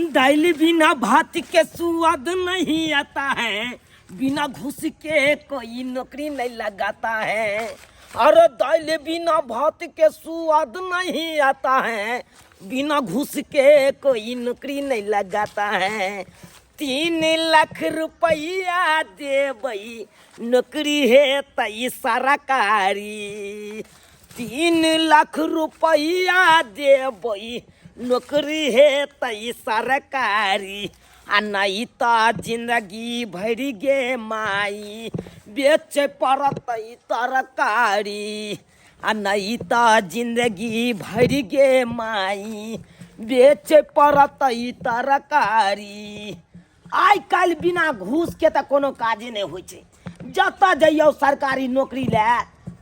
दाल बिना भात के स्वाद नहीं आता है, बिना घूस के कोई नौकरी नहीं लगाता है। अरे दाल बिना भात के स्वाद नहीं आता है, बिना घूस के कोई नौकरी नहीं लगाता है। 3 लाख रुपया देबई नौकरी है तई सरकारी, 3 लाख रुपया देबई नौकरी है तई सरकारी, आ नहीं तऽ जिंदगी भरि गे माई बेचे पड़तै तरकारी, आ नहीं तऽ जिंदगी भरि गे माई बेचे पड़तै तरकारी। आइ काल्हि बिना घूसके तऽ कोनो काजे नहि होइ छै। जतऽ जइयौ सरकारी नौकरी लए,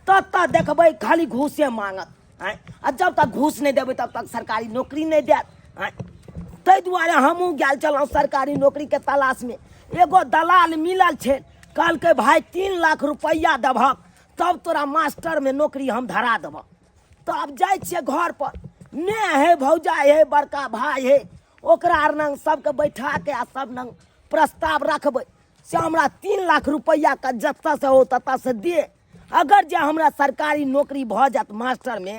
ततऽ देखबै खाली घूसे मांगत। आँय, आ जब तक घूस नहि देबै तब तक सरकारी नौकरी नहि देत। आँय, ताहि दुआरे हमहूँ गेल छलहुँ सरकारी नौकरीके तलाशमे। एगो दलाल मिलल छै, कहलकै भाय 3 लाख रुपैआ देबहक तब तोरा मास्टरमे नौकरी हम धरा देबह। तऽ आब जाइ छियै घर पर, ने हे भौजाइ हे, बड़का भाय हे, ओकरा आर नंग सबके बैठा के आ सब नंग प्रस्ताव रखबै से हमरा 3 लाख रुपैआके जतऽसँ हो ततऽसँ दे। अगर जे हमरा सरकारी नौकरी भऽ जायत मास्टरमे,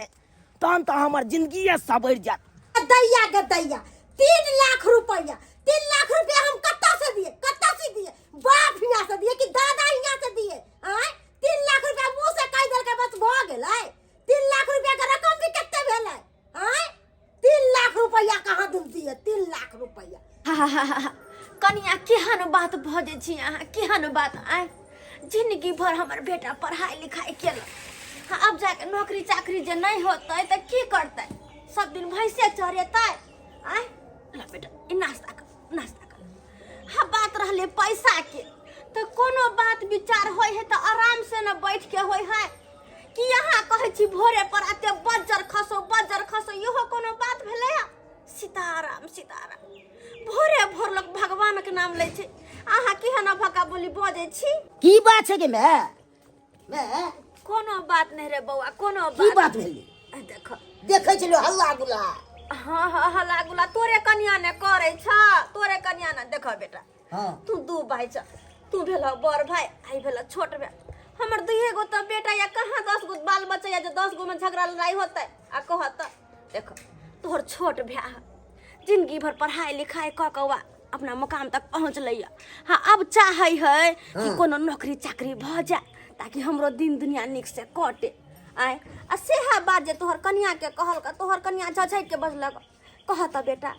तहन तऽ हमर जिंदगिए सवरि जायत। दैया गे दैया, 3 लाख रुपया, 3 लाख रुपया हम कत्ता से दिए, कत्ता से दिए? बाप हियाँ से दिए कि दादा हियाँ से दिए? आय, 3 लाख रुपया मुंह से कह देलकै, बस भऽ गेलै? 3 लाख रुपया के रकम भी कत्ते भेलै? आय, 3 लाख रुपया कहाँ दूर दिए, 3 लाख रुपया? कनिया, केहन बात बजै छी अहाँ, केहन बात? आय, जिंदगी भर हमर बेटा पढ़ाई लिखाई केलक। हाँ, अब जाके नौकरी चाकरी जे नहीं होतै तऽ की करतै? सब दिन भैंसे चरेतै? आय ला बेटा, ई नाश्ता कर, नाश्ता कर। हाँ, बात रहले पैसा के, तऽ कोनो बात विचार होइ है तऽ आराम से न बैठ के होइ है कि यहाँ कहै छी भोरे पर एते बज्जर खसो, बज्जर खसो। इहो कोनो बात भेलै? है सीताराम, सीताराम। भोरे भोर लोक भगवानक नाम लै छै, अहाँ केहन भका बोली बजै छी? की बात छै गे माय, माय? कोनो बात नहि रे बौआ, कोनो की बात। बात भेलै? देख। देखै छलियौ हल्ला गुल्ला। हाँ, हल्ला गुल्ला तोरे कनिया ने करै छ, तोरे कनिया ने। देख बेटा, तू दू भाई छ, तू भेल बड़ भाई, आई भेल छोट भाई। हमर दुइये गो तऽ बेटा या, कहाँ 10 गो बाल बच्चा या जे 10 गो में झगड़ा लड़ाई होतै? आ कहत, देख, तोहर छोट भाय जिंदगी भर पढ़ाई लिखाई कऽ कऽ वा अपना मुकाम तक पहुँचलै। हाँ, अब चाहै है कि कोनो नौकरी चाकरी भऽ जाए ताकि हमरो दिन दुनिया नीक से कटे। आय, आ सेहा बात जे तोहर कनियाके कहलक, तोहर कनिया झझकि के बजलक। कहत बेटा,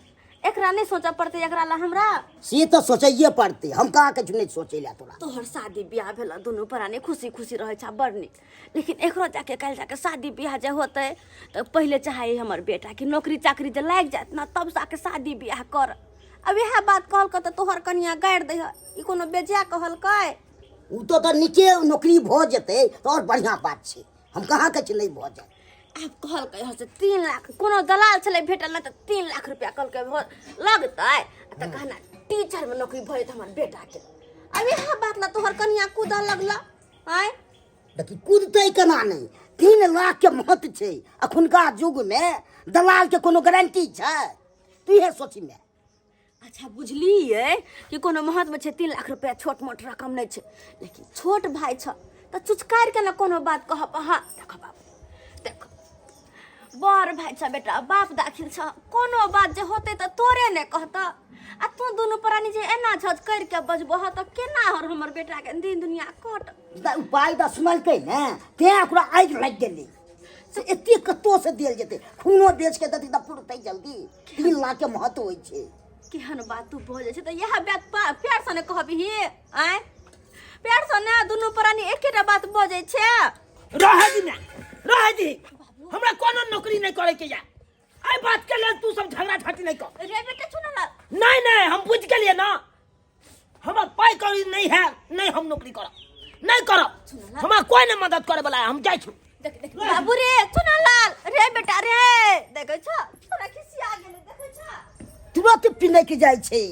एकरा नहि सोचऽ पड़तै एकरा ला हमरा? से तऽ सोचैए पड़तै, हम कहाँ किछु नहि सोचै लए तोरा। तोहर शादी बियाह भेल, दुनू प्राणी खुशी खुशी रहै छ, बड़ नीक। लेकिन एकरो जाके काल्हि जाके शादी बियाह जे होतै तऽ पहिले चाहे हमर बेटा कि नौकरी चाकरी जे लागि जायत ने, तब जाके शादी बियाह कर। अब इएह बात कहलकै तऽ तोहर कनिया गारि दै है। ई कोनो बेजा कहलकै? ओ तऽ नीके नौकरी भऽ जेतै तऽ आओर बढ़िआँ बात छै, हम कहाँ कहै छी नहि भऽ जाए। आब कहलकै हँ से 3 लाख, कोनो दलाल छलै भेटल नहि, तऽ 3 लाख रुपया कहलकै लगतै आ तऽ कहना टीचरमे नौकरी भऽ जेतै हमर बेटाके। अब इएह बात ला तोहर कनिया कूदऽ लगल। आँय? देखी, कूदतै केना नहि? 3 लाख के महत्व छै अखुनका युगमे। दलालके कोनो गारंटी छै? तू इहे सोची मे। अच्छा, बुझलियै कि कोनो महत्व छै। 3 लाख रुपया छोट मोट रकम नहि छै, लेकिन छोट भाय छ तऽ चुचकारि के ने कोनो बात कहब। हाँ, देख बाबू, देख, बड़ भाय छ बेटा, बाप दाखिल छ। कोनो बात जे होतै तऽ तोरे ने कहतऽ। आ तू दुनू प्राणी जे एना झज करि के बजबह तऽ केना हर हमर बेटाके दिन दुनिया कट? तऽ उपाय तऽ सुनलकै ने, तेँ ओकरा आगि लागि गेलै से एते कतहुसँ देल जेतै, खूनो बेच के देतै तऽ पुरतै जल्दी। 3 लाख के महत्व होइ छै। केहन बात तू बजै छै? तऽ इएह बात प्यार से ने कहबही? आँय, प्यार से ने? दुनू प्राणी एकेटा बात बजै छै। रहै दी ने, रहै दी। हमरा कोनो नौकरी नहि करे के या। एहि बात के लेल तू सब झगड़ा झाटी नहि कर। रे बेटा, सुन ना। नहीं नहीं, हम बुझ गेलिए ना। हमरा पाई कौड़ी नहीं है, नहीं हम नौकरी करब, नहीं करब। हमरा कोई नहीं मदद करे वाला है, हम जाइ छी। देख देख बाबू रे, चुना लाल रे, बेटा रे, देखै छ, तोरा खिसिया गेलै, देखै छ? तुरंत पिनक जाइ छै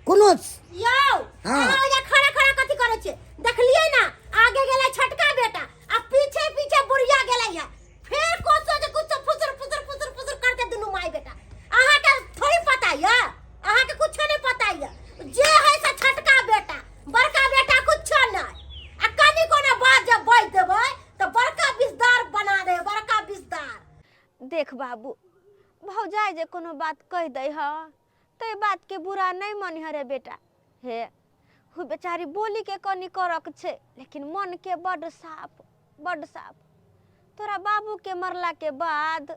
कोनो। यौ। हाँ। अहाँ ओइजा खड़ा खड़ा कथी करै छियै? देखलियै ना, आगे गेलै छोटका बेटा आ पीछे पीछे बुढ़िया गेलै है। फेर कोसो जे कुछ फुसुर फुसुर फुसुर फुसुर करते दुनू माय बेटा। अहाँके थोड़ी पता यऽ? अहाँके कुछ बाबू भौजाइ जे कोनो बात कहि दै ह ताहि बातके बुरा नहि मानिह रे बेटा हे हु बेचारी बोलीके कनि करक छै लेकिन मनके बड्ड साफ बड्ड साफ तोरा बाबूके मरलाके बाद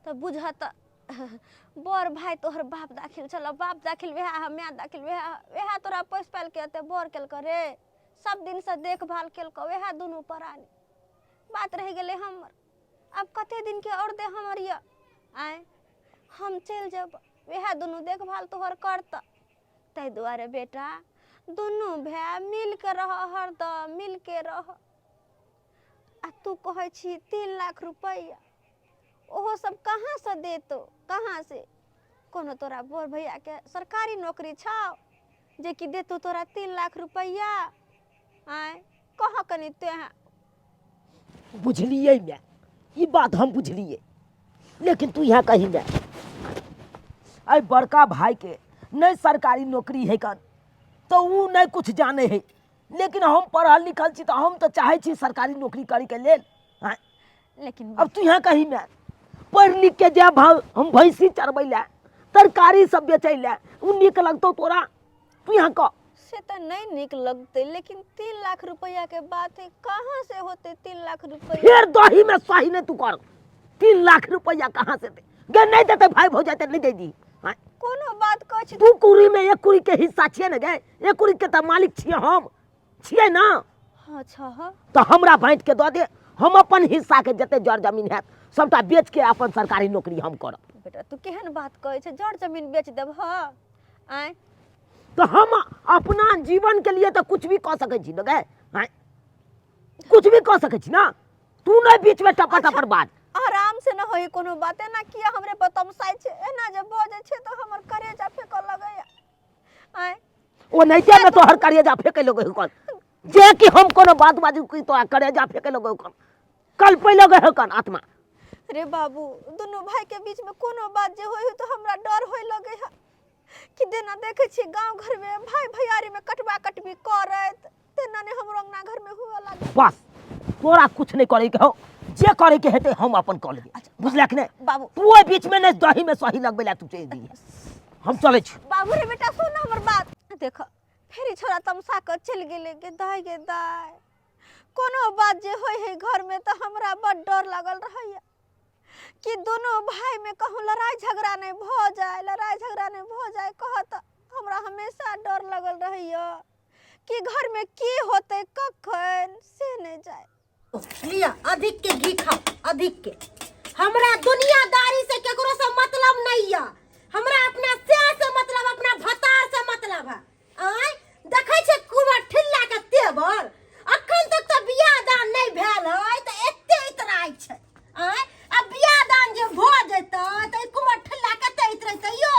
तऽ बुझह तऽ बड़ भाय तोहर बाप दाखिल छलऽ बाप दाखिल वएह हऽ माय दाखिल वएह हऽ वएह तोरा पोसि पालि कऽ एते बड़ केलकऽ रे सब दिनसँ देखभाल केलकऽ वएह दुनू प्राणी बात रहि गेलै हमर आब कते दिनके आओर दे हमर यऽ आँय हम चलि जेब वएह दुनू देखभाल तोहर करतऽ ताहि दुआरे बेटा दुनू भाय मिलके रह हरदम मिलके रह आ तू कहै छी 3 लाख रुपैआ ओहो सब कहाँसँ देतौ कहाँसँ कोनो तोरा बड़ भैयाके सरकारी नौकरी छौ जेकि देतौ तोरा 3 लाख रुपैआ आँय कह कनि तोँ। बुझलियै माय, ई बात हम बुझलियै, लेकिन तू यहाँ कही माय, एहि बड़का भाईके नहि सरकारी नौकरी है कन तऽ ओ नहि कुछ जाने है, लेकिन हम पढ़ल लिखल छी तऽ हम तऽ चाहै छी सरकारी नौकरी करैके लेल। आँय? लेकिन अब तू यहाँ कही माय, पढ़ि लिख के जायब हम भैंसी चरबै लए, तरकारी सब बेचै लए, ओ नीक लगतौ तोरा? तू यहाँ कह। से तऽ नहि नीक लगतै, लेकिन 3 लाख रुपैआके बात है, कहाँ से होतै 3 लाख रुपैआ? फेर दही में सही नहीं तू कर। 3 लाख रुपया कहाँ से दे गे? नहीं देते भाई भौजाई ते नहीं दे दी। हाँ? कोनो बात कहै छी। 2 कुरी में 1 कुरी के हिस्सा छियै ने गे? 1 कुरी के तऽ मालिक छियै हम, छियै ना? हाँ, छह। तऽ हमरा बाँटि के दऽ दे, हम अपन हिस्सा के जते जर जमीन हैत सबटा बेच के अपन सरकारी नौकरी हम करब। बेटा, तू केहन बात कहै छै? जर जमीन बेच देबह? आँय? तऽ हम अपना जीवन के लिए तऽ कुछ भी कऽ सकै छी ने गे? आँय, कुछ भी कऽ सकै छी ना? तू नहीं बीच में टपर टपर बात। आराम से न होई कोनो बात, एना किया हमरे पर तमसाइ छै? एना जे बजै छै तऽ हमर करेजा फेकऽ लगैया। आँय? ओ नहीं में तोहर करेजा फेंके लगै हन जे कि हम कोनो बात बाजू कि तोरा करेजा फेंके लगै हन, कलपै लगै हन आत्मा। रे बाबू, दुनू भाई के बीच में कोनो बात जे होय तो हमरा डर होय लगे है कि जेना देखै छियै गांव घर में भाई भैयारी में कटवा कटबी करैत, तेना ने हमरो अंगना घर में हुए लगे। बस, तोरा कुछ नहीं करे के हो, जे करे के हेतै हम अपन कऽ लेबै, बुझलक ने? बाबू। तू ओहि बीच में नहीं दही में सही लगबै ला तू चलि दिहे, हम चलै छी। बाबू रे बेटा, सुन हमर बात। देख, फेर ई छोरा तमसा कऽ चलि गेलै। गे दाय, गे दाय, कोनो बात जे होइ है घर में तऽ हमरा बड डर लागल रहैया कि दुनू भाई में कहूँ लड़ाई झगड़ा नहीं भऽ जाए, लड़ाई झगड़ा नहीं भऽ जाए। कहत, हमरा हमेशा डर लगल रहैया कि घर में की होतै कखन से नहीं जाए। लिअ, अधिक के घी खाओ, अधिक के। हमरा दुनियादारी से केकरो से मतलब नहीं है। हमरा अपना से मतलब, अपना भतार से मतलब है। आय देखै छै कुमर ठिल्ला के तेवर, अखन तक तऽ बियाह दान नहीं भेल है तऽ एते इतराइ छै। आय, आ बियाह दान जे भऽ जेतै तऽ ई कुमर ठिल्ला कते इतरेतै यौ?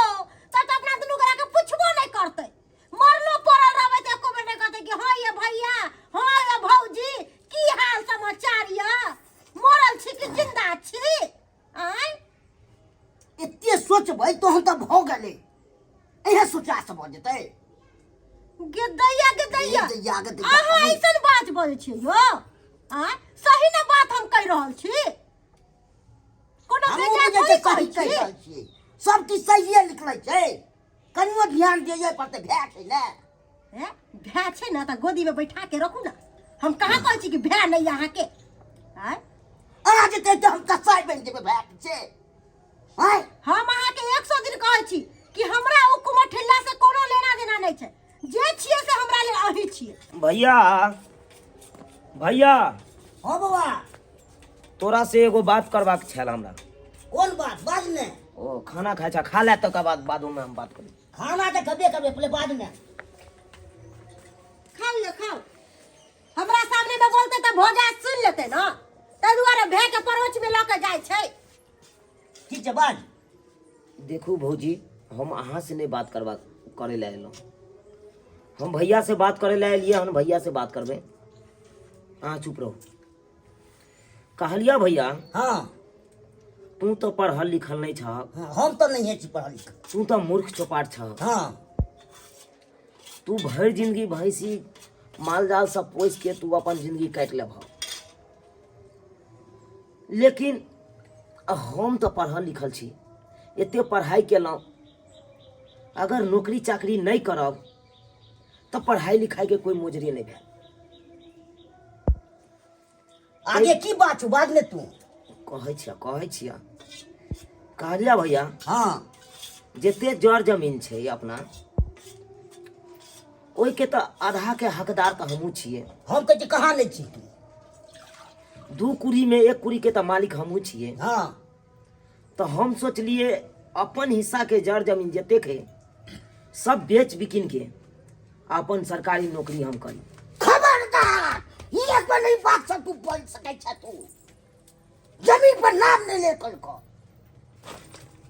तब तऽ अपना दुनू गोरा के पुछबो नहीं करतै। मरलो पड़ल रहबै तऽ एको बेर नहि कहतै कि हाँ ये भैया, हाँ ये भौजी, की हाल समाचार यऽ, मरल छी कि जिंदा छी? आँय? एते सोचबै तहन तऽ भऽ गेलै, इहे सोचा से भऽ जेतै? गे दैया, गे दैया। गे दैया, गे दैया। अहाँ ऐसन बात बजै छियै यौ? आँय, सही ने बात हम कहि रहल छी? कोनो हमहूँ बेजा बुझै थोड़ी छियै कहै सही कहि छी? रहल छियै। सब किछु सहिए निकलै छै, कनियो ध्यान दिअ पड़तै, भए छै ने। हे, भाय छै ने तऽ गोदीमे बैठा के रखू ने। हम कहाँ कहै छी कि भाय नहि यऽ अहाँके? आँय? अहाँ जे कहै हम कसाई बनि जेबै भाय छै। आँय? हम अहाँके 100 दिन कहै छी कि हमरा ओ कुमठिल्ला से कोनो लेना देना नहि छै। जे छियै से हमरा लेल अहीं छियै। भैया, भैया। हाँ बौआ। तोरा से एगो बात करबाक छल हमरा। कोन बात? बाज ने। ओ खाना खाइ छ, खा ले, तकर बाद बादोमे हम बात करी। खाना तऽ खेबे करबै, पहिले बाद में। खाउ ये, खाउ। हमरा सामने में बोलते तऽ भोजा सुन लेते ना, ताहि दुआरे भे के परोछ में लऽ के जाइ छै। ठीक छै, बाज। देखू भौजी, हम अहाँ से नहीं बात करबा करे लए एलहुँ, हम भैया से बात करे लए एलियै हन, भैया से बात करबै, अहाँ चुप रहू। कहलिया भैया। हाँ। तू तो पढ़ल लिखल नहीं छह। हाँ, हम तऽ नहीं छी पढ़ल लिखल। तू तो मूर्ख चौपाट छह। हाँ। तू भरि जिंदगी भैंसी माल जाल सब पोसि के तू अपन जिंदगी काटि लेबह, लेकिन आ हम तऽ पढ़ल लिखल छी, एते पढ़ाइ केलहुँ, अगर नौकरी चाकरी नहि करब तऽ पढ़ाइ लिखाइके कोइ मोजरे नहि भेल। आगे की बात छौ, बाज ने तू। कहै छियै, कहै छियै, कहलिया भैया। हाँ। जते जर जमीन छै अपना, ओहिके तऽ आधाके हकदार तऽ हमहूँ छियै। हम कहै छी कहाँ लै छी तू? 2 कुड़ी में 1 कुड़ी के तऽ मालिक हमहूँ छियै। हाँ। तऽ हम सोचलिए अपन हिस्सा के जर जमीन जतेक है सब बेच बिकिन के अपन सरकारी नौकरी हम करी। खबरदार, ई एक बार नहीं बात से तू बोल सकै छ। तू जमीन पर नाम नहीं ले कर को।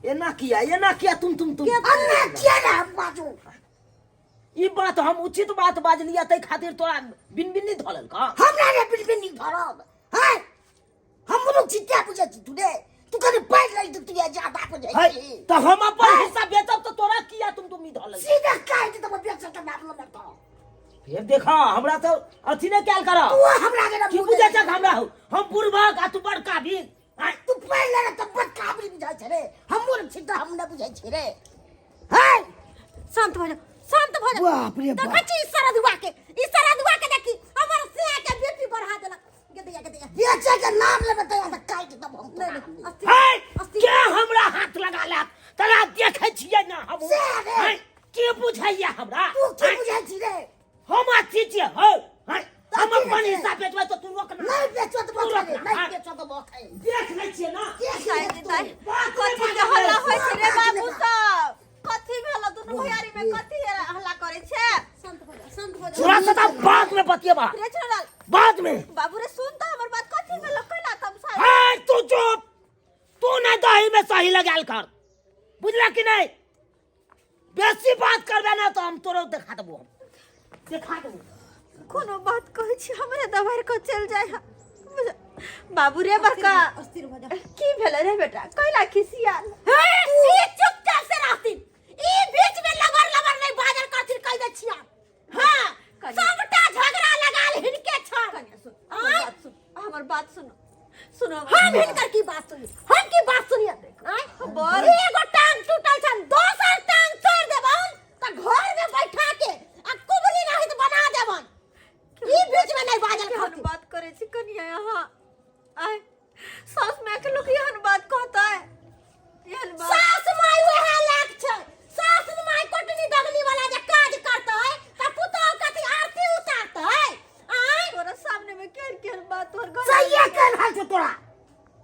एना किया, एना किया तुम तुम तुम अन्ना किया ना हम बाजू? ई बात हम उचित बात बाजलिया, तै खातिर तोरा बिन बिन नहीं धरल का? हमरा रे बिन बिन नहीं धरल है। हम मुरुख छी क्या बुझै छी तू रे? तू कनि पढ़ लै तू ज्यादा बुझै है, छी। तऽ हम अपन हिस्सा बेचब तऽ तोरा किया तुम तुम नहीं धरल? सीधा काटि देबो, बेचब तऽ मारलो मत। फिर देखा, हमरा तो अथी नहीं कैल कर। तू हमरा के की बुझै छक हमरा? हम बुढ़बक आ तू बड़ काबिल। आय, तू पढ़ ले तऽ बड़ काबिल बुझै छै रे। हम मूर्ख छी तऽ हम नहि बुझै छी रे। है, शांत भऽ जाओ, शांत भऽ जाओ। बाप रे बाप। देखै छी ई सरदुआ के, ई सरदुआ के देखी, हमर सिया के बीपी बढ़ा देलक। गे दैया, गे दैया। बेचे के नाम लेबे तऽ यहाँ काटि देबो हम। नहीं, नहीं, अस्थिर, है, अस्थिर। के हमरा हाथ लगा लेत? तोरा देखै छियै ना हम। से रे। है, के बुझैया हमरा? तू की बुझै छी रे? हम अथी छियै हौ। है, हम अथी अपन छियै। हिस्सा बेचबै तऽ तू रोक ना। नहीं बेचो तऽ तू बक रोक रे, ना। नहीं हाँ। बेचो तऽ बक है। देख लै छियै ना। देख दाइ, ले तू। दाइ, बात नहि कथी के बाजबै। हल्ला होइ छै रे बात बाबू नहि। सब? कथी भेल दुनू भैयारी में? कथी हल्ला करै छै? शांत भऽ जाओ, शांत भऽ जाओ। तोरा से तऽ बाद में बतियेबा। रे छोड़ल। बाद में। बाबू रे, सुन तऽ हमर बात, कथी भेल? कैला तमसा? है, तू चुप। तू ना दही में सही लगायल कर, बुझला कि नहीं? बेसी बात करबे ना तो हम तोरो देखा देबो, हम देखा देबो। कोनो बात कहै छी, हमरे दबाड़ के चल जाय है। बाबू रे बड़का, अस्थिर भऽ जाओ। की भेल रे बेटा? कैला खिसियाल? हे, ई चुपचाप से रहथिन, ई बीच में लबर लबर नहीं बाजल करथिन, कह दे छिया। हां, कनिया। सबटा झगड़ा लगाल हिनके छन। कनिया सुन, हमर आँय? बात सुन, हमर बात सुन, सुनो। हम हिनकर की बात सुनी? हम की बात सुनिए? आँय? बड़ एगो टांग टूटल छन, दोसर टांग तोड़ देबन त घर में बैठा के आ कुबरी रहित बना देबन। ई बीच में नहीं बाजल केहन करथिन। बात करै छी कनिया अहाँ? आय, सास माय के लोक एहन बात कहतै? एहन बात सास माय वएह लायक छै। सास माय कोटनी दगनी वाला जे काज करतै त पुतोह कथी आरती उतारतै? आँय? तोरा सामने में केहन केहन बात तोहर घर सहिए कह रहल छौ तोरा,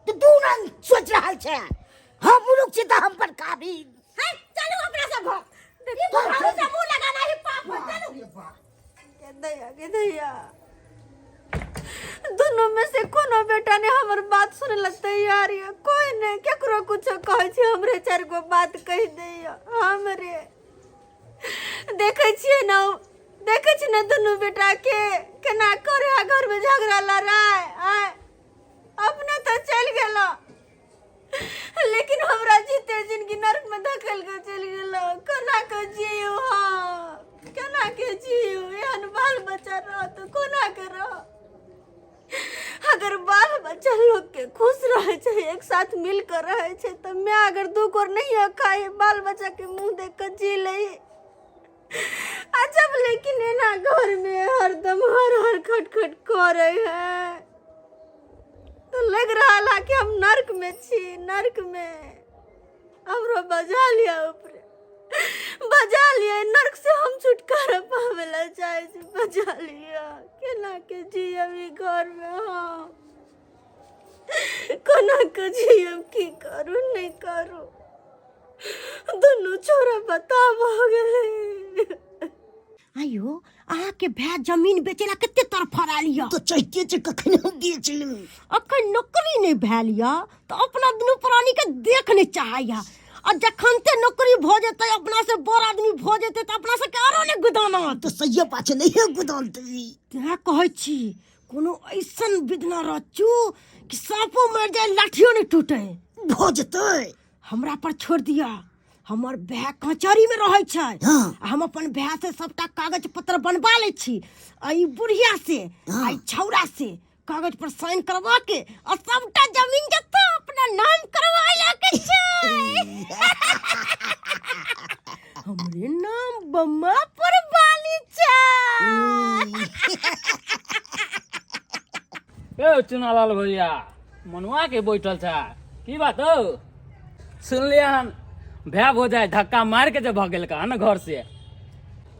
तू दू रंग सोच रहल छै। हम मुरुख छी तऽ हम पर काबिल है, चलू अपना सब घर। ई बुढ़ाऊ से मुंह लगाना ही पाप है, चलू। गे दैया, गे दैया, दुनू में से कोनो बेटा ने हमर बात सुने ला तैयार या कोई नहीं। केकरो कुछो कहै छी, हमरे चारि गो बात कहि दैया। हमरे देखै छियै ने, देखै छी ने दुनू बेटा के केना करे है घर में झगड़ा लड़ाई। आय, अपने तो चलि गेलो, लेकिन हमरा जीते जिंदगी नरक में धकेल के चलि गेलो। कोना के जियू हम? केना के जियू? एहन बाल बच्चा रह तो कोना के रह? अगर बाल बच्चा लोग के खुश रहे छै, एक साथ मिल कर रहे छै, तऽ माय अगर दू कोर नहीं खाए, बाल बच्चा के मुंह देख के जी ले अजब। लेकिन एना घर में हरदम हर हर खट खट करे है तो लग रहा है कि हम नर्क में छी, नर्क में। हमरो बजा लिया, ऊपरे बजा लिया। नर्क से हम छुटकारा पावेला चाहे छी, बजा लिया। केना के जियब ई घर में हम? कोना के जियब? की करू, नहीं करू? दुनू छोरा बता भऽ गेलै। आइयो अहाँके भाय जमीन बेचेला कते तड़फड़ायल यऽ। तऽ चाहिते छै कखन हम बेच लेब। अखन नौकरी नहि भेल यऽ तऽ अपना दुनू प्राणीके देख नहि चाहैया, आ जखन ते नौकरी भऽ जेतै, अपना से बड़ आदमी भऽ जेतै, तऽ अपना सबके आरो नहि गुदानत। तऽ सहिए बात छै, नहिए गुदानतै। तेँ कहै छी, कोनो ऐसन विधना रचू कि साँपो मरि जाय, लाठियो नहि टूटे। भऽ जेतै। हमरा पर छोड़ दिया। हमर भाय कचहरी में रहै छै। हाँ। आ हम अपन भाय से सबटा कागज पत्र बनवा लै छी, आ ई बुढ़िया से, आ ई छौड़ा से कागज पर साइन करवा के आ सबटा जमीन जत्था अपने अपना नाम करवाए के छै। हमरे नाम बम्मा पर बाली छै। ए चुनालाल भैया, मनुआ के बैठल छा, की बात हो? सुनलियै हन भय हो जाए धक्का मार के जे भऽ गेल का न घर से।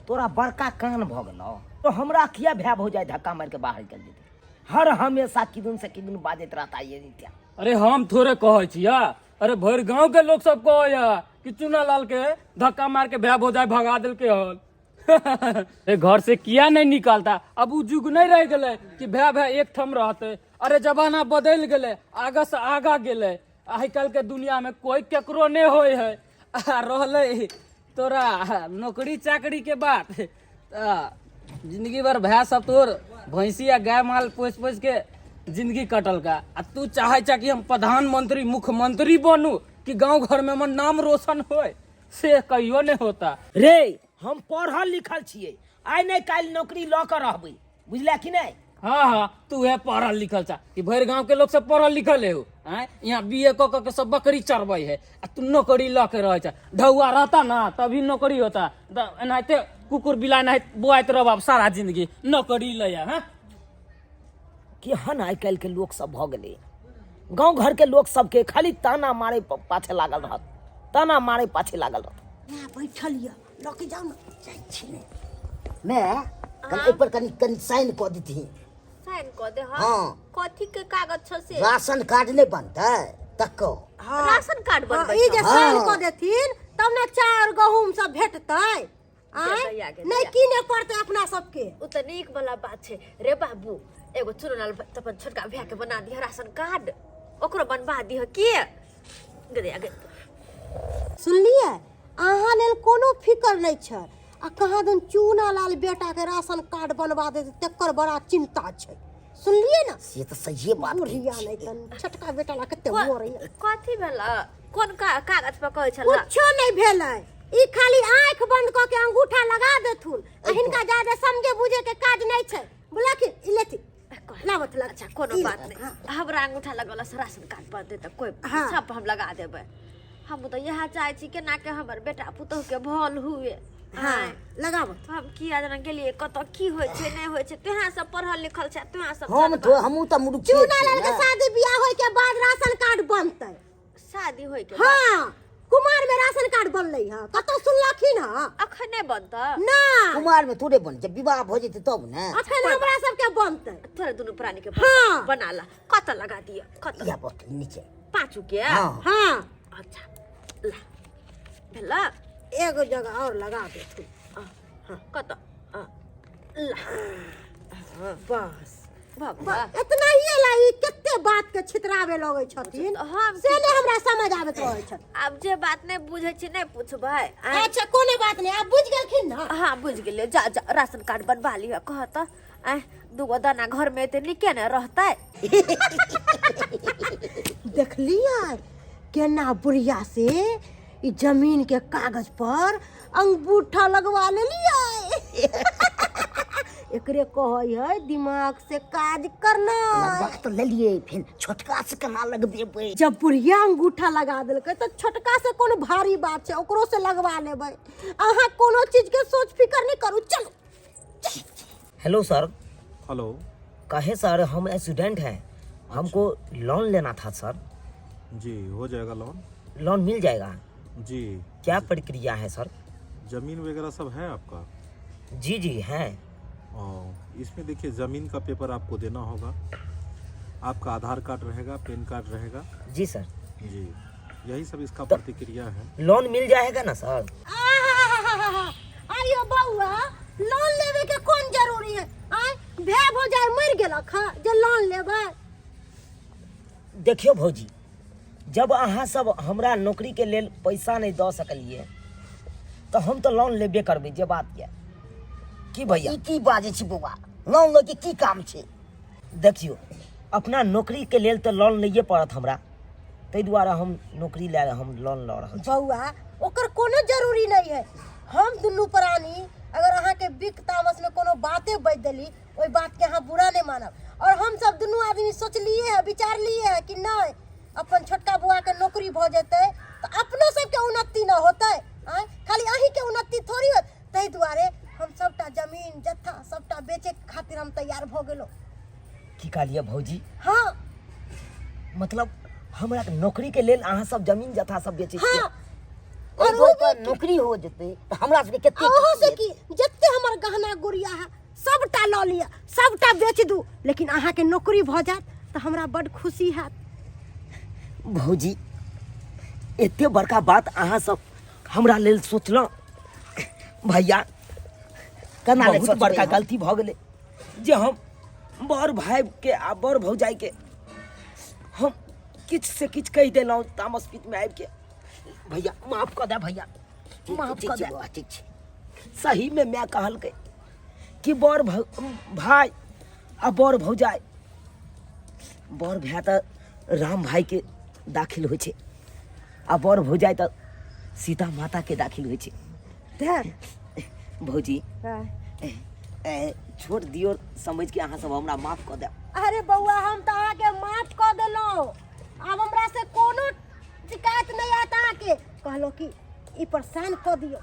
तोरा बड़का कान भऽ गेलौ तो हमरा किया भय हो जाए धक्का मार के बाहर निकल जेतै? हर हमेशा किदन से किदन बाजैत रहता ये नित्या। अरे हम थोड़े कहै छियै, अरे भरि गांव के लोग सब कहैया कि चुनालाल के धक्का मार के भय हो जाए भगा देलकै हन। ए घर से किया नहीं निकलता? अब उ जुग नहीं रह गेलै कि भय भय एक ठम रहते। अरे जमाना बदलि गेलै, आगा से आगा गेलै। आइ काल्हि के दुनिया में कोई केकरो नहीं होय है। आ रहलै तोरा नौकरी चाकरी के बात, त जिंदगी भर भय सब तोर भैंसी आ गाय माल पोसि पोसि के जिंदगी कटल का, आ तू चाहे छा कि हम प्रधानमंत्री मुख्यमंत्री बनू कि गांव घर में हमर नाम रोशन होय, से कहियो नहीं होता। रे हम पढ़ल लिखल छियै, आइ नहि काल्हि नौकरी लऽ कऽ रहबै, बुझला कि नहि? हाँ हाँ, तू है पढ़ल लिखल छा कि भरि गांव के लोग सब पढ़ल लिखल है? आँय, यहाँ बी ए कऽ कऽ के सब बकरी चरबै है आ तू नौकरी लऽ के रहै छा। ढौआ रहता ना तभी नौकरी होता, तऽ एनाहिते कुकुर बिलाइ एनाहिते बोआइत रहब सारा जिंदगी नौकरी लैया। हाँ केहन आइ काल्हि के लोक सब भऽ गेलै, गाँव घर के लोक सबके खाली ताना मारे पाछे लागल रहत, ताना मारे पाछे लागल रहत। यहाँ बैठल यऽ, लऽ के जाउ ने। जाइ छी ने मैं, कनि एहि पर कनि कनि साइन कऽ दितही। साइन कऽ दे? हाँ। कथी के कागज छ से? राशन कार्ड नहि बनतै तको। हाँ। राशन कार्ड बनबै ई जे छौ? साइन हाँ। कऽ देथिन तब ने चाउर गहूम सब भेटतै। आँय दैया गे, नहि दैया। कीने पड़तै अपना सबके। ओ तऽ नीक वाला बात छै रे बाबू। एगो चुनलाल अपन छोटका भैया के बना दिह राशन कार्ड, ओकरो बनवा दिह के गे गे। सुनलियै, अहाँ लेल कोनो फिकर नहि छै आ कहाँ दन चूना लाल बेटाके राशन कार्ड बनवा देतै तकर बड़ा चिंता छै, सुनलियै ने? से तऽ सहिए बात कहै बुढ़िया छियै। नहि तऽ छोटका बेटा ला कते मरैया। कथी भेल? कोन कागज पर कहै छल? कुछो नहि भेलै, ई खाली आँखि बंद कऽ के अंगूठा लगा देथुन आ हिनका ज्यादा समझे बुझे के काज नहि छै। बुलखिन ई लेथिन लाबत लग। अच्छा, कोनो बात नहि, हमरा अंगूठा लगौला से राशन कार्ड बनतै तऽ कोई हाँ। सब हम लगा देबै। हम तऽ इएह चाहै छी केना के हमर बेटा पुतोह के भल हुए। हाँ। आँय। लगाबत। हम किया जना गेलियै कतऽ की होइ छै नहि होइ छै, तुहाँ सब पढ़ल लिखल छै, तुहाँ सब हम जानबा। तो हमहूँ तऽ मूर्खे चूना छी लाल के ने। शादी बियाह होय के बाद राशन कार्ड बनतै। शादी होय के बाद? हाँ, कुमार में राशन कार्ड बनलै हँ, कतौ सुनलखिन हँ? अखन नहि बनतै ना। कुमार में थोड़े बन, जब विवाह भऽ जेतै तब ने। अखन हमरा सबके बनतै। तोरा दुनू प्राणी के हाँ। बना ला। कतऽ लगा दिअ, कतऽ? इएह बटन नीचे। पाँचू के? हाँ। हाँ। अच्छा ला, भेला। एगो जगह और लगा देथुन। हाँ, कतऽ? ला। बस। बाबा। इतना ही ला ई कते बात के छितरावे लगै छथिन हम से नहि हमरा समझ आबैत रहै छथिन। आब जे बात नहि बुझै छी नहि पूछबै। आँय? अच्छा, कोनो बात नहि, आब बुझि गेलखिन ने? हाँ बुझि गेलियै। जा जा, राशन कार्ड बनवा लिअ। कह तऽ आँय, दूगो दाना घर में एते नीके ने रहतै। देखलियै केना बुढ़िया से ई जमीन के कागज पर अंगूठा लगवा लेलियै? एकरे कहै है दिमाग से काज करना। लगवा तऽ लेलियै, फेर छोटका से केना लगबेबै? जब बुढ़िया अंगूठा लगा देलकै तऽ छोटका से कोन भारी बात छै, ओकरो से लगवा लेबै। अहाँ कोनो चीज के सोच फिकर नहि करू, चलू। Hello sir. हेलो। कहे सर, हम स्टूडेंट हैं, हमको लोन लेना था सर। जी हो जाएगा लोन। लोन मिल जाएगा? जी। क्या प्रक्रिया है सर? जमीन वगैरह सब है आपका? जी जी है। ओ, इसमें देखिए जमीन का पेपर आपको देना होगा, आपका आधार कार्ड रहेगा, पैन कार्ड रहेगा। जी सर। जी, यही सब इसका प्रतिक्रिया है। लोन मिल जाएगा ना सर? आहाहाहा, आइयो बौआ, लोन लेवे के कोन जरूरी है? आय भे भौजाई मरि गेलक हँ जे लोन लेबै? देखियो भौजी, जब अहाँ सब हमरा नौकरी के लेल पैसा नहीं दऽ सकलिए तऽ हम तऽ लोन लेबे करबै, जे बात यऽ की भैया? ई की बाजै छी बौआ, लोन लऽ के की काम छै? देखियो, अपना नौकरी के लेल तऽ लोन लैए पड़त हमरा, ताहि दुआरे हम नौकरी लए हम लोन लऽ रहल छी। बौआ, ओकर कोनो जरूरी नहीं है। हम दुनू प्राणी अगर अहाँके बिक तामस में कोनो बाते बाजि देली, ओहि बात के अहाँ बुरा नहीं मानब। और हम सब दुनू आदमी सोचलिए है, विचारलिए है कि नहीं अपन छोटका बौआ के नौकरी भऽ जेतै तऽ अपनो सबके उन्नति न होतै। आँय, खाली अहीँके उन्नति थोड़ी होत। ताहि दुआरे हम सबटा जमीन जत्था सबटा बेचे के खातिर हम तैयार भऽ गेलहुँ। की कहलियै भौजी? हाँ। मतलब हमरा के नौकरी के लेल अहाँ सब जमीन जथा सब बेचै छियै? हाँ। और और ओ नौकरी हो जेतै तऽ हमरा सबके कते ओहो से की जते हमर गहना गुड़िया है सबटा लऽ लिअ, सबटा बेच दू, लेकिन अहाँके नौकरी भऽ जायत तऽ हमरा बड्ड खुशी हैत। भौजी, एते बड़का बात अहाँ सब हमरा लेल सोचलहुँ। भैया, केना नहि बहुत सोचबै बड़का हम? गलती भऽ गेलै जे हम बड़ भाई के आ बड़ भौजाई के हम किछु से किछु कहि देलहुँ तामस पित्त में आबि के। भैया माफ कऽ दे, भैया माफ ठीक कऽ छै दे। बौआ, ठीक छै। सही में माय कहलकै कि बड़ भाई आ बड़ भौजाई, बड़ भाय तऽ राम भाई के दाखिल होइ छै आ बड़ भौजाई तऽ सीता माता के दाखिल होइ छै। भौजी, छोट दियो समझ के अहाँ सब हमरा माफ कऽ देब। अरे बौआ, हम तऽ अहाँके माफ कऽ देलहुँ, आब हमरा से कोनो शिकायत नहि आयत। अहाँके कहलहुँ कि ई पर साइन कऽ दियौ।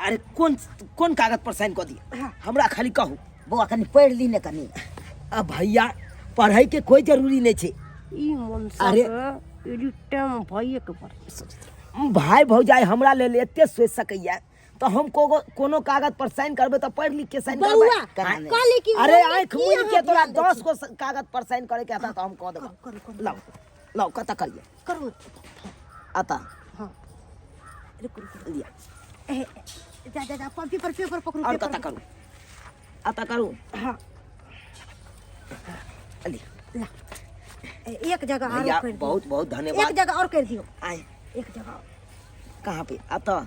अरे कोन कोन कागज पर साइन कऽ दियौ? हमरा खाली कहू। बौआ, कनि पढ़ि ली ने कनि। आ भैया, पढ़ै के कोई जरूरी नहीं छै। ई मन अरे। एनी टाइम भइए के बारे में सोचैत रहू। भाई भौजाई हमरा लेल एते सोचि सकैया तऽ हम कोनो कागज पर साइन करबै तऽ पढ़ि लिख के साइन करबै। बौआ, केना नहि? कहली कि अरे ओहिमे आँखि की मुनि अहाँ के तोरा ध्यान दै 10 छी? गो कागज पर साइन करे के हेतै तऽ हम कऽ देबै। करू, करू। लाउ लाउ, कतऽ करियै? करू। अतऽ। हाँ, रुकू रुकू। लिअ। ए, जा जा जा, पेपर पेपर पकड़ू। आओर पेपर कतऽ करू? अतऽ करू? हाँ। लिअ। ला। ए, एक जगह आरो भैया कर दियौ। बहुत बहुत धन्यवाद। एक जगह और कर दियौ। आय। एक जगह और। कहाँ पे? अतऽ।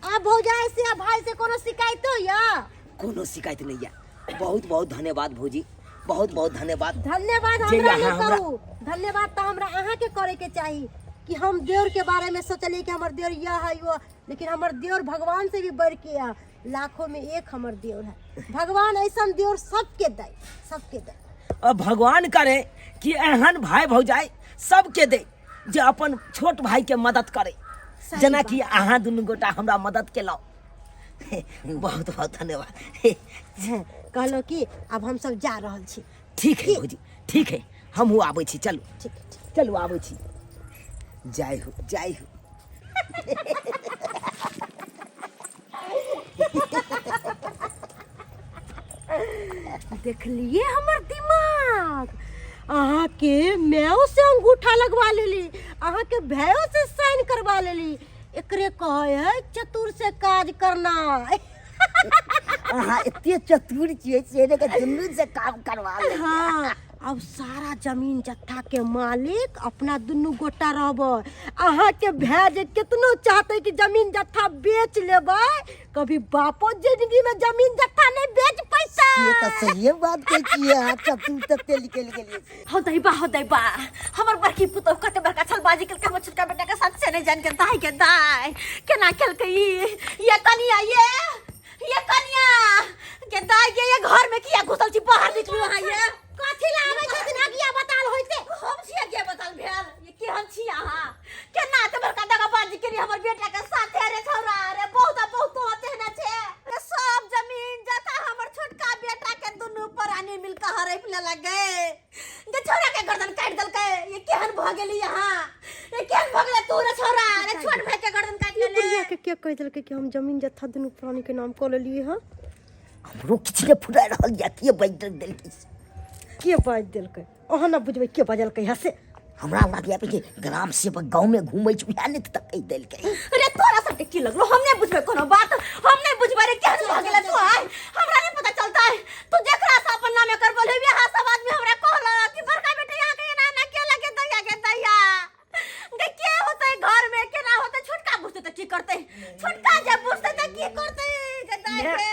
आब भौजाई से आ भाई से कोनो शिकायत होइया? कोनो शिकायत नहीं है। बहुत बहुत धन्यवाद भौजी, बहुत बहुत धन्यवाद। धन्यवाद जे हमरा यहाँ नहीं हमरा- करू, धन्यवाद तो हमरा अहाँ के करे के चाही कि हम देवर के बारे में सोचलिए कि हमर देवर यह है वो, लेकिन हमर देवर भगवान से भी बढ़ के है, लाखों में एक हमर देवर है। भगवान ऐसा देवर सबके दे, सबके दे। और भगवान करे कि एहन भाई भौजाई सबके दे जे अपन छोट भाई के मदद करे, सही जेना बात। कि अहाँ दुनू गोटा हमरा मदद केलहुँ। बहुत बहुत धन्यवाद। कहलो कि अब हम सब जा रहल छी। ठीक है भौजी, ठीक है, हमहूँ आबै छी। चलू। ठीक है, ठीक। चलू, आबै छी। जय हो, जय हो। देखलिए हमर दिमाग, अहाँके मायो से अंगूठा लगवा लेली, अहाँके भाइयो से साइन करवा लेली। एकरे कहै है चतुर से काज करना। अहाँ एते चतुर छियै से ने के दुनू से काम करवा ले। हाँ, अब सारा जमीन जत्था के मालिक अपना दुनू गोटा रहबै। अहाँके भाय जे कितनो चाहते कि जमीन जत्था बेच लेबै, कभी बापो जिंदगी में जमीन जत्था नहीं बेच पैसा। ये तऽ सहिए बात कहै छियै, अहाँ चतुर तते निकलि गेलियै। हो दैबा, हो दैबा, हमर बड़की पुतोह कते बड़का छलबाजी केलकै हमर छोटका बेटा के साथ से नहीं जान के दाई के दाई केना केलकै ई। ये कनिया, ये कनिया के दाई के, ये घर में किया घुसल छी? बाहर निकलू अहाँ। ये कथी ला आबै छथिन अगिया बताल होइते? हम छी अगिया बताल भेल? ये केहन छी अहाँ? केना ते बड़का दगाबाजी केली हमर बेटा के साथे? रे छौरा रे, बहुत बहुत होते ना छे। सब जमीन जथा हमर छोटका बेटा के दुनू प्राणी मिलकर हड़प लेलक गे। गे छौरा के गर्दन काटि देलकै। ये केहन भऽ गेली अहाँ? ये केहन भऽ गेलै तू रे छौरा? रे छोट भाई के गर्दन काटि लेले। बुढ़िया के के कहि देलकै कि हम जमीन जत्था दुनू प्राणी के नाम कऽ लेलियै हँ? हमरो किछु नहि फुरा रहल यऽ, के बाजि देलकै? के बाजि देलकै अहाँ ने बुझबै के बजलकै हँ से। हमरा लागैया कि ग्राम सेवक गाँव में घूमै छै, उएह ने तऽ कहि देलकै। अरे तोरा सबके की लगलो? हम नहीं बुझबै कोनो बात, हम नहीं बुझबै। रे केहन भऽ गेलै तू? आइ हमरा नहीं पता चलता है। तू जेकरा से अपन नामे करबल हेबी, अहाँ सब आदमी हमरा कहलक कि बड़का बेटा यहाँ के एना एना के लगे दैया के दैया गे के होतै घर में, केना होतै? छोटका बुझतै तऽ की करतै? छोटका जे बुझतै तऽ की करतै गे दाइ गे?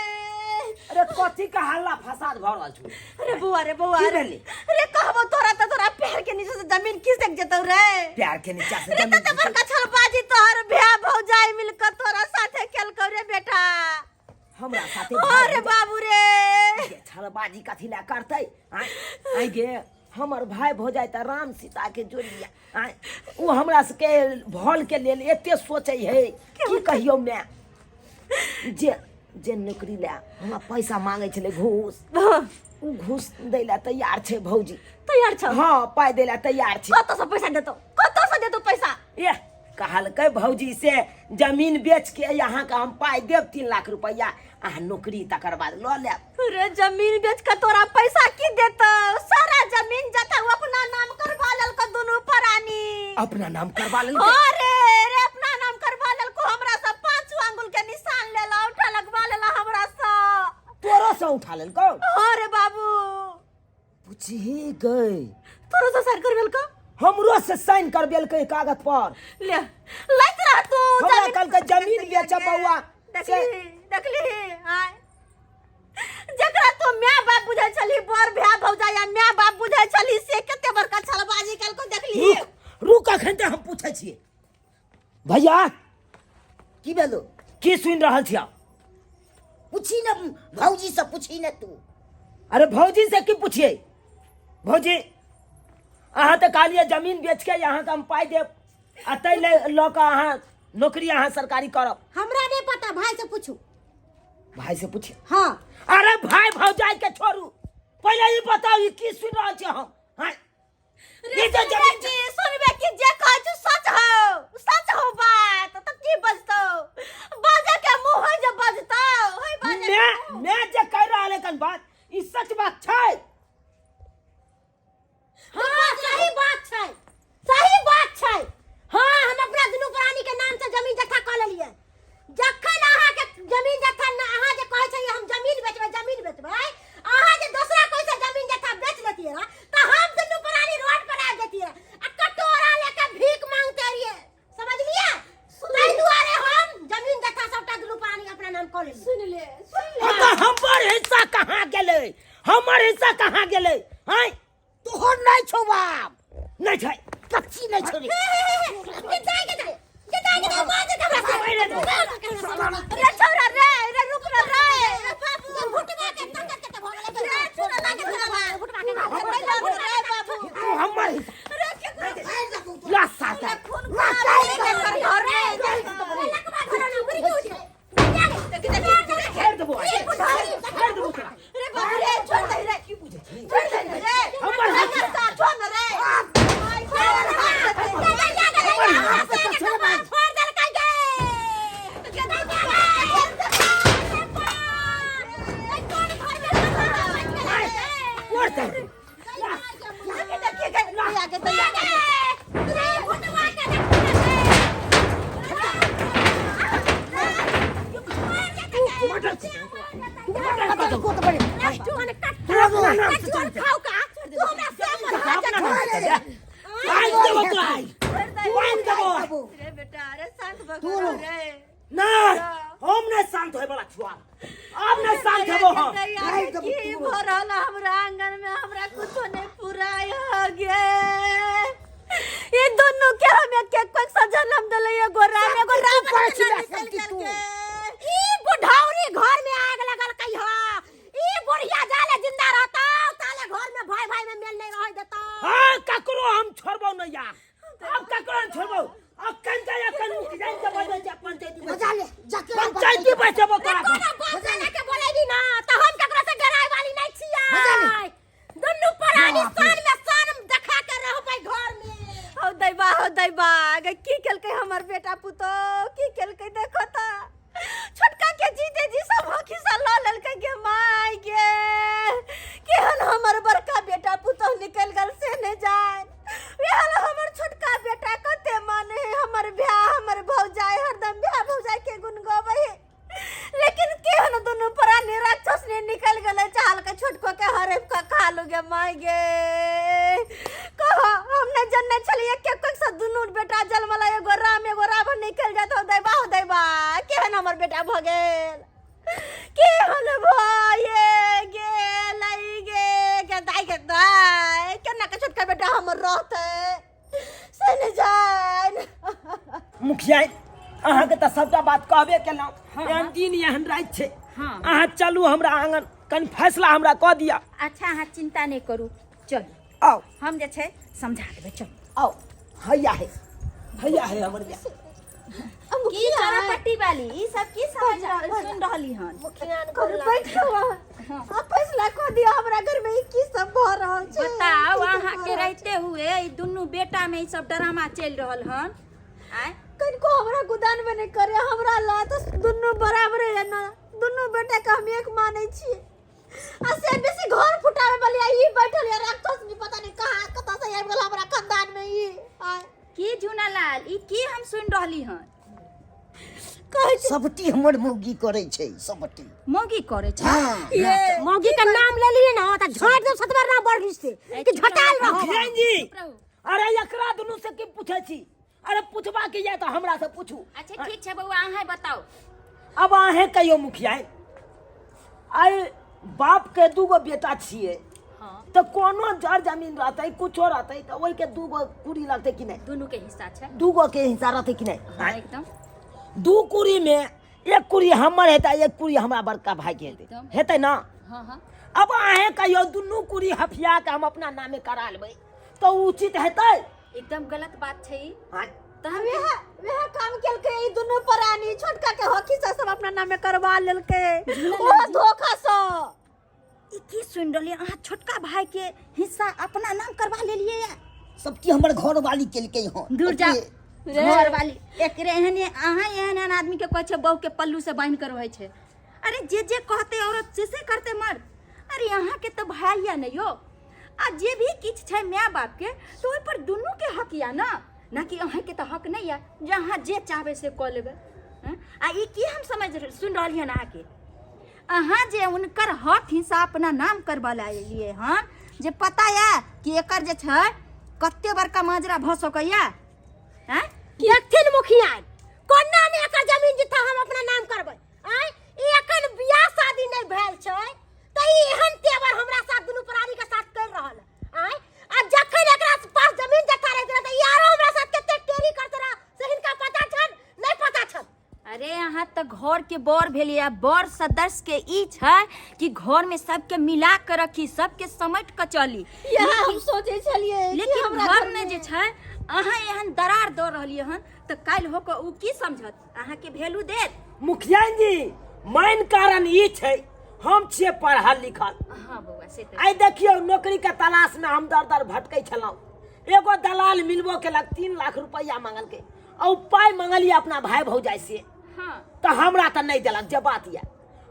अरे कथी के हल्ला फसाद भऽ रहल छौ? अरे बौआ रे, बौआ की रे। भेलै? अरे कहबो तोरा तऽ तोरा पैर के नीचे से जमीन खिसक जेतौ रे। प्यार के नीचा से रे जमीन तते बड़का छलबाजी तोहर भैया भौजाई मिलकर तोरा साथे केलकौ रे बेटा। हमरा साथे? अरे बाबू रे, छलबाज। छलबाजी कथी लए करतै? आँय आँय गे, हमर भाय भौजाइ तऽ राम सीताके जोड़िया। आँय, ओ हमरा सबके भलके लेल एते सोचै है, की कहियौ माय। जे जे नौकरी लए हमरा पैसा मांगै छलै घूस, ओ घूस दै लए तैयार छै भौजी। तैयार छौ? हँ, पाइ दै लए तैयार छै। कतऽ से पैसा देतौ? कतऽ से देतौ पैसा? एह, कहलकै भौजी से जमीन बेच के अहाँके हम पाइ देब 3 लाख रुपैआ, अहाँ नौकरी तकर बाद लऽ लेब। रे, जमीन बेच के तोरा पैसा की देतौ? सारा जमीन जथा उ अपना नाम करवा लेलको दुनू प्राणी। अपना नाम करवा लेलकै? अरे रे, अपना नाम करवा लेलको। हमरा से पांचो आंगुल के निशान लेला, उठा लगवा लेला हमरा से। तोरो से उठा लेलको? हाँ रे बाबू। पूछही गई, तोरो से साइन करबेलको? हमरो से साइन करबेलकै कागज पर। ले लैत रह तू। हमरा जमीन कहलकै जमीन बेचब बौआ। देखली, देखली? आय, जकरा तू my बाप बुझै छली, बर भाय भौजाइ या my बाप बुझै छली, से कते बड़का छलबाजी केलको, देखली? रुक रुक, अखन तऽ हम पूछै छियै। भैया, की भेलो? की सुनि रहल छियै? पूछी ने भौजी से, पूछी ने तू। अरे, भौजी से की पूछिए? भौजी, अहाँ तऽ कहलियै जमीन बेच के अहाँके हम पाइ देब आ ताहि लऽ कऽ अहाँ नौकरी अहाँ सरकारी करब। हमरा नहीं पता, भाई से पूछू। भाई से पूछिए? हाँ। अरे, भाई भौजाई के छोड़ू, पहिले ई बताउ, ई की सुनि रहल छी हम? हाँ? रे, ई जे सुनबे जमीन की, सुनबे की? जे कहै छु सच हो, सच हो बात। तऽ की बजतौ? बाजे के मुंह है जे बजतौ है बाजे के मैं मुंह। मैं जे कहि रहल एखन बात, ई सच बात छै? हाँ, सही बात छै, सही बात छै। हाँ, हम अपना दुनू प्राणी के नाम से जमीन जथा कऽ लेलियै। जखन अहाँके जमीन जथा न, अहाँ जे कहै छलियै हम जमीन बेचबै, जमीन बेचबै, अहाँ जे दोसरा कोइ से जमीन जथा बेच लेतियै रह तऽ हम दुनू प्राणी रोड पर आबि जतियै आ कटोरा लेके भीख मांगते रहियै, समझलियै? ताहि दुआरे हम जमीन जथा सबटा दुनू प्राणी अपना नाम कऽ लेलियै। सुन ले, सुन ले। हाँ, तऽ हमर हिस्सा कहाँ गेलै? हमर हिस्सा कहाँ गेलै? आँय? तोहर नहि छौ बाप। नहि छै? कच्ची नहि छौ रे। रे छौरा रे, रे रुक ना रे, रे बाबू, रे छौरा लागे तोरा बा। रे बाबू। तू हमर हिस्सा रे केकरो ला साता। खून खा ले एकर घर रे। छोड़ देबो आइ। छोड़ देबो तोरा। रे बाबू रे, छोड़ दे रे। की बुझै छी? छोड़ दे रे। हमर हमर साथ छोड़ न रे। छोड़ दे। मर्डर छी। तू मर्डर कर दो। तू अपना नाम से चल। अपना नाम से चल। आइ देबो तोरा आइ। तू आइ देबो। रे बेटा रे, शांत भऽ रे। नहीं, हम नहीं शांत होय वाला छुआ। अब नहीं शांत हेबो हम। की भऽ रहल है हमरा आंगन में? हमरा कुछो नहीं पुराय हो गे। ई दुनू के हम एक एक पग से जन्म देले, एगो राम एगो रावण करै छी के बे, निकल तू? गेल। ई बुढ़ौरी घर में आग लगल कई ह। ई बुढ़िया जाले जिंदा रहता ताले घर में भाई भाई में मेल नहीं रह देता। हाँ, ककरो हम छोड़बो नहीं यार। अब ककरो नहीं छोड़बो। अखन जाय, अखन मुखिया के बजे जा पंचायती में। बजा ले जाके। पंचायती बैठेबो तोरा। कोनो बात से लेके बोलेबी ना त हम ककरो से डराय वाली नहीं छियै। दुनू प्राणी शान में शान देखा के रहबै घर में। हो दैबा, हो दैबा गे, की केलकै हमर बेटा पुतो? की केलकै देखो त, छोटका के जीते जी सब हखिसा लऽ लेलकै। गे माय गे, केहन हमर बड़का बेटा पुतोह निकलि गेल से नहि जान। एहन हमर छोटका बेटा कते माने है हमर भाय हमर भौजाई, हरदम भाय भौजाई के गुण गबै है, लेकिन केहन दुनू प्राणी राक्षस ने निकल गेलै, चाहल के छोटको के हड़प के खा लू। गे माय गे, कह हम नहि जनने छलियै के कोइ से दुनू बेटा जन्मला, एगो राम एगो रावण निकल जात। हो दैबा, हो दैबा, केहन हमर बेटा भऽ गेल, केहन भए गेल गे। गे दाइ, गे दाइ, केना के छोटका बेटा हमर रहतै से नहि जान। मुखिया, अहाँके तऽ सबटा बात कहबे केलहुँ। एहन दिन एहन राति छै, अहाँ चलू हमरा आंगन। कनि फैसला हमरा कऽ दिअ। अच्छा, अहाँ चिंता नहि करू, चलू। आउ। हम जे छै समझा देबै, चलू। आउ, हैया हे, हैया हे हमर बियाह। की चोरापट्टी वाली ई सब की समझ रहल सुन रहली हन? बैठ आ फैसला कऽ दिअ, हमरा घर में ई की सब भऽ रहल छै? बताउ, की सब अहाँ भऽ के रहल रहते हुए ई दुनू बेटा में ई सब ड्रामा चलि रहल हन? आय। कनिको हमरा गुदान में नहि करे, हमरा ला तऽ दुनू बराबरे है ना, दुनू बेटा के हम एक मानै छियै। आ से बेसी घर फुटावे वाली आ ई बैठल या राक्षस, नहीं पता नहीं कहाँ कतऽ से आबि गेल हमरा खानदान में ई। आय। की झुनालाल, ई की हम सुन रहली हन? कहै छी सबटी हमर मौगी करै छै, सबटी मौगी करे छै। हँ। ये मौगी के नाम ले लिए ना त झाड़ देब सतबर ना बढ़ से कि झटाल रहो। मुखिया जी। चुप रहू। अरे एकरा दुनू से की पूछै छी? अरे पूछबा के या तऽ हमरा से पूछू। अच्छा ठीक छै बौआ, अहाँ बताउ। अब अहें कहियो मुखिया, आइ बाप के दूगो बेटा छियै। हाँ। तऽ कोनो जर जमीन रहतै, कुछो रहतै, तऽ ओहिके दूगो कुड़ी लगतै कि नहि? दुनू के हिस्सा छै। दूगो के हिस्सा रहतै कि नहि? हाँ, एकदम। दू कुड़ी में एक कुड़ी हमर हेतै, एक कुड़ी हमरा बड़का भाई के हेतै। एकदम। हेतै ना? हाँ हाँ। अब अहें कहियो, दुनू कुड़ी हफिया के हम अपना नामे करा लेबै तऽ उचित हेतै? एकदम गलत बात छै ई। हाँ। तहन वएह वएह काम केलकै ई दुनू प्राणी, छोटका के हकी से सब अपना नामे करवा लेलकै, ओ धोखा से। ई की सुनि रहलियै? अहाँ छोटका भाई के हिस्सा अपना नाम करवा लेलियै या? सबटी हमर घर वाली केलकै हन। दूर जा घर वाली। एकरे एहने अहाँ एहन एहन आदमी के कहै छै बहू के पल्लू से बान्हि के रहै छै। अरे जे जे कहते औरत से से करते मर्द। अरे अहाँ के तऽ भाई या ने यो, आ जे भी किछु छै माय बाप के तऽ ओहि पर दुनू के हक या ना, ना कि अहाँ के तऽ हक नहि या जे अहाँ जे चाहबै से कऽ लेबै। हँ? आ ई की हम समझ सुनि रहलियै हन अहाँके? अहाँ जे हुनकर हक हिस्सा अपना नाम करबा लए एलियै हन, जे पता यऽ कि एकर जे छै कते बड़का माजरा भऽ सकैया? आँय। देखथिन मुखिया, कोना ने एकर जमीन जिथा हम अपना नाम करबै। आँय, ई एखन बियाह शादी नहि भेल छै तऽ ई एहन तेवर हमरा साथ दुनू प्राणी के साथ कर रहल है। आँय, आ जखन एकरा पास जमीन जथा रहैत रहे तऽ ई आरो हमरा साथ कते टेरी करते रहे से हिनका पता छन? नहि पता छन। अरे अहाँ तऽ घर के बर भेलियै आ बर सदस्य के ई छै कि घर में सबके मिला के रखी, सबके समेट के चली। इएह हम सोचै छलियै कि लेकिन हमरा घर में जे छै अहाँ एहन दरार दऽ रहलियै हन तऽ काल्हि होके ओ की समझत? अहाँके वैल्यू देत? मुखिया जी, मेन कारण ई छै हम छियै पढ़ल लिखल। हाँ बौआ, से तऽ। आइ देखियौ, नौकरी के तलाश में हम दर दर भटकै छलहुँ, एगो दलाल मिलबो केलक, 3 लाख रुपैआ मांगलकै आ ओ पाइ मंगलियै अपना भाय भौजाइ से। हाँ। तऽ हमरा तऽ नहि देलक। जे बात यऽ,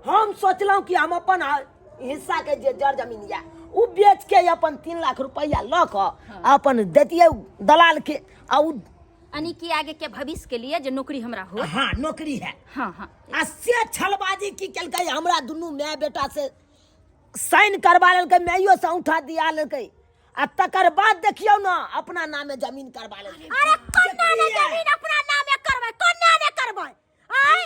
हम सोचलहुँ कि हम अपन हिस्सा के जे जर जमीन यऽ ओ बेच के अपन 3 लाख रुपैआ लऽ कऽ अपन दैतियै दलाल के आ ओ यानी कि आगे के भविष्य के लिए जे नौकरी हमरा हो। हाँ, नौकरी है। हाँ हाँ। आ से छलबाजी की केलकै, हमरा दुनू माय बेटा से साइन करवा लेलकै, माइयो से औंठा दिया लेलकै आ तकर बाद देखियौ ने अपना नामे जमीन करवा लेलकै। अरे कोना ने जमीन अपना नामे करबै, कोना ने करबै? आय,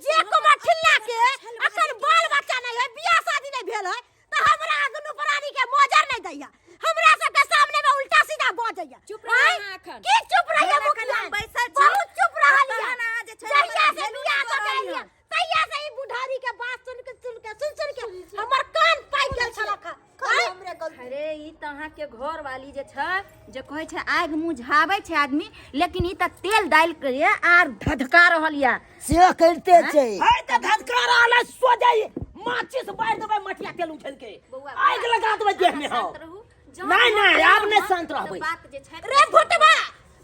जे कुमार ठिल्ला के अखन बाल बच्चा नहीं है, बियाह शादी नहीं भेल है, तऽ हमरा दुनू प्राणी के मोजर नहीं दैया, हमरा सबके सामने में उल्टा सीधा बजैया। चुप रह आँय? अहाँ एखन। की चुप रहिए एखन मुखिया? हम बैसल छी। बहुत चुप रहल तहन अहाँ जे छै जहिया हमरा से वैल्यू बियाह नहि कऽ के दऽ रहल एलियै हन। तहिया से ई बुढ़ारी के बात सुन के सुन के सुन सुन के हमर कान पाकि गेल छलक हँ। आँय? अरे ई तऽ अहाँके घर वाली जे छै जे कहै छै आगि मुझाबै छै आदमी, लेकिन ई तऽ तेल डालि के आर धधका रहल यऽ। से करिते छै। है तऽ धधका रहल है, सो जाइ माचिस बारि देबै, मटिया तेल उछल के बौआ, आगि लगा देबै देह में। अहाँ हम शांत रहू। जहन नहीं, हम नहीं, आब नहीं कहब शांत तऽ रहबै। बात जे छै रे भुटबा,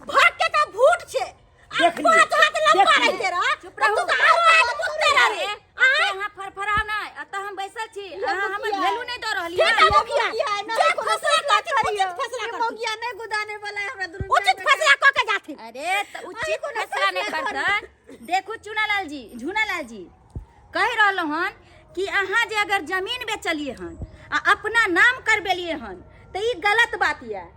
भाग के तऽ भूत छै। आ देख लियौ, पाँच हाथ लम्बा देख लियौ। रहिते रह चुप तऽ रहू। तू तऽ आरो आगि मुत्ते रह रे। अरे अहाँ फरफराउ नहि, एतऽ हम बैसल छी, अहाँ हमर वैल्यू नहि दऽ रहलियै। ठीक है मुखिया, जे फैसला करथिन उचित फैसला करथिन। मुखिया नहीं गुदाने वाला है हमरा दुनू। उचित फैसला कऽ के जाथिन। अरे तऽ उचित फैसला नहि करतै। देखू चुनालाल जी, झुनालाल जी कहि रहलहुँ हन कि अहाँ जे अगर जमीन बेचलियै हन आ अपना नाम करबेलियै हन तऽ ई गलत बात यऽ।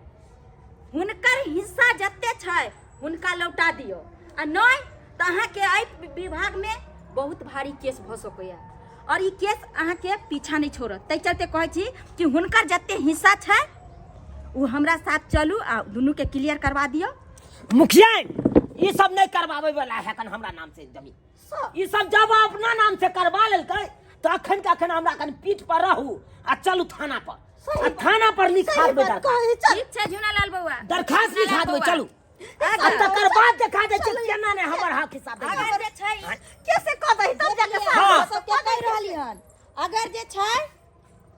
हुनकर हिस्सा जते छै हुनका लौटा दियौ, आ नहि तऽ अहाँके एहि विभागमे बहुत भारी केस भऽ सकैए और ई केस अहाँके पीछा नहि छोड़त। ताहि चलते कहै छी कि हुनकर जते हिस्सा छै ओ हमरा साथ चलू आ दुनूके क्लियर करवा दियौ। मुखिया, ई सब नहि करवाबै वाला है हमरा नाम से जमीन। ई सब जब अपना नाम से करवा लेलकै तखन के अखन हमरा कनि पीठ पर रहू आ चलू थाना पर, आ थाना पर लिखा देबै दरखास्त। ठीक छै झुनालाल बौआ, दरखास्त लिखा देबै, चलू, आ तकर बाद देखा दै छियै केना ने हमर हक हिसाब दै। अगर जे छै कैसे कह दही तब जाके हाँ। सबके कहि रहली हन, अगर जे छै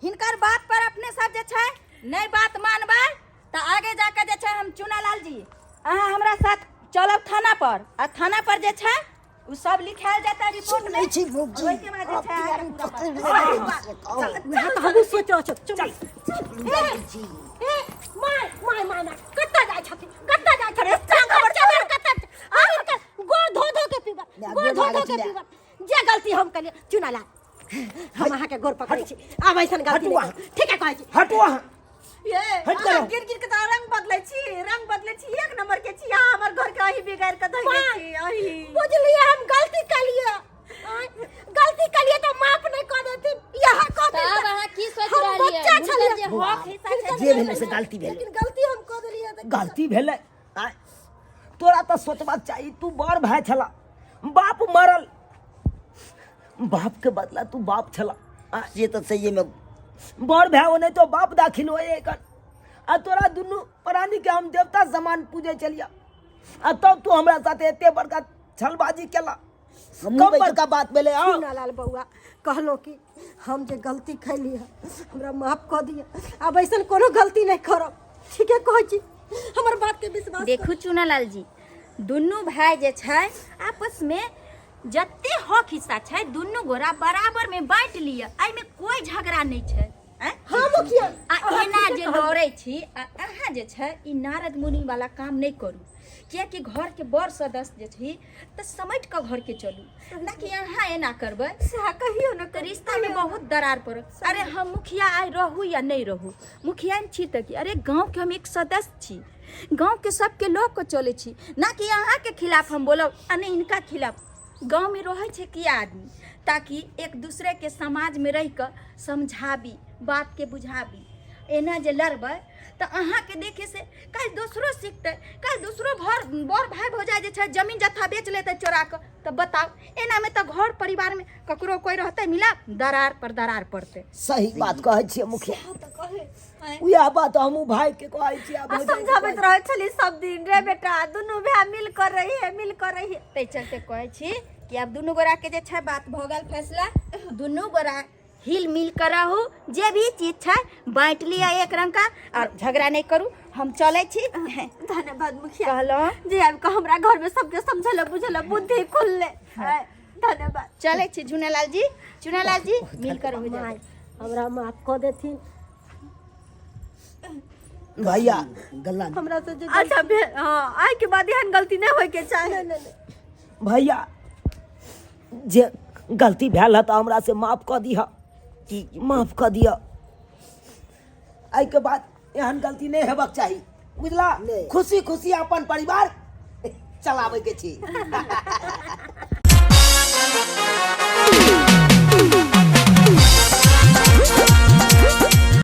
हिनकर बात पर अपने सब जे छै नहि बात मानबै तऽ आगे जाके जे छै हम चुनालाल जी अहाँ हमरा साथ चलब थाना पर, आ थाना पर जे छै उ सब लिखायल जेतै रिपोर्ट में। सुनै छी भौजी, ओहिके बाद जे छै अहाँके पूरा बात। वएह तऽ हमहूँ सोचि रहल छी। चल। ए my my my my, कतऽ जाइ छथिन, कतऽ जाइ छथिन? चकर चकर कतऽ आ हिनकर गोड़ धो धो के पीबत, गोड़ धो धो के पीबत। जे गलती हम केलियै चुनालाल, हम अहाँके गोड़ पकड़ै छी, आब ऐसन गलती हटू नहि करब। ठीक है कहै छी। हटू अहाँ। ये हट अहाँ करो। गिर गिर के तऽ रंग बदलै छी, रंग बदलै छी, एक नंबर के छी अहाँ। हमर घर के अही बिगाड़ के धइले छी अही। बुझलियै, हम गलती केलियै, आँय, गलती केलियै तऽ माफ नहि कऽ देथिन, इएह कऽ तब देथिन। अहाँ की सोचि हम रहलियै? बच्चा हुनकर छलियै। जे हक हिस्सा छै जे भेलै से गलती भेलै। लेकिन गलती हम कऽ देलियै तऽ गलती भेलै। आँय, तोरा तऽ सोचबाक चाही, तू बड़ भाय छला, बाप मरल, बाप के बदला तू बाप छला। आँय, से तऽ सहिए में बड़ भाय ओने तो बाप दाखिल होए एकर, आ तोरा दुनू प्राणी के हम देवता समान पूजे छलिया, आ तब तू हमरा साथे एते बड़का छलबाजी केला। हमहूँ कम बड़का बात भेलै? हाँ चुनालाल बौआ, कहलहुँ कि हम जे गलती खैली है हमरा माफ कऽ दिअ, आब ऐसन कोनो गलती नहि करब। ठीके कहै छी, हमर बात के विश्वास करू। देखू चुनालाल जी, दुनू भाय जे छै आपस में जते हक हिस्सा छै दुनू गोरा बराबर में बांटि लिअ, एहिमे कोई झगड़ा नहि छै। आँय? हाँ मुखिया, आ एना जे लड़ै छी आ अहाँ जे छै ई नारद मुनि वाला काम नहि करू, कियाकि घरके बड़ सदस्य जे छी तऽ समटि कऽ घरके चलू, ना कि अहाँ एना करबै सएह कहियो ने तऽ रिश्तामे बहुत दरार पड़त। अरे हम मुखिया आइ रहू या नहि रहू, मुखिया छी तऽ की, अरे गाँवके हम एक सदस्य छी, गाँवके सबके लऽ कऽ चलै छी, ना कि अहाँके खिलाफ हम बोलब आ नहि हिनका खिलाफ। गाँवमे रहै छै कि आदमी ताकि एक दूसरेके समाजमे रहि कऽ समझाबी, बातके बुझाबी। एना जे लड़बै तऽ अहाँके देखे से काल्हि दोसरो सीखतै, काल्हि दोसरो भर बड़ भाय भौजाइ जे छै जमीन जथा बेच लेतै चोरा कऽ, तऽ बताउ एनामे तऽ घर परिवारमे ककरो कोइ रहतै मिलाप? दरार पर दरार पड़तै। सही बात कहै छियै मुखिया, उएह बात हमहूँ भाय के कहै छियै आ आ भौजाइ के समझाबैत कहै रहै छली सब दिन, रे बेटा दुनू भाय मिल कर रहिहे, मिल कर रहिहे। ताहि चलते कहै छी कि आब दुनू गोराके जे छै बात भऽ गेल फैसला, दुनू गोरा हिल मिल कर रहू, जे भी चीज छै बाँटि लिअ एक रंग का, और झगड़ा नहि करू। हम चलै छी। धन्यवाद मुखिया कहलहुँ जे आबि कऽ हमरा घर में सबके समझल बुझल बुद्धि खुलले। धन्यवाद। चलै छी झुनालाल जी, चुनालाल जी मिल कर हो जाए। हमरा माफ कऽ देथिन भैया गल्ला हमरा से जे अच्छा हाँ, आइ के बाद एहन गलती नहि होय के चाही। भैया, जे गलती भेल है तऽ हमरा से माफ कऽ दिह, माफ कऽ दिअ। एहिके बाद एहन गलती नहि हेबाक चाही, बुझला? नहि। खुशी खुशी अपन परिवार चलाबैके छी।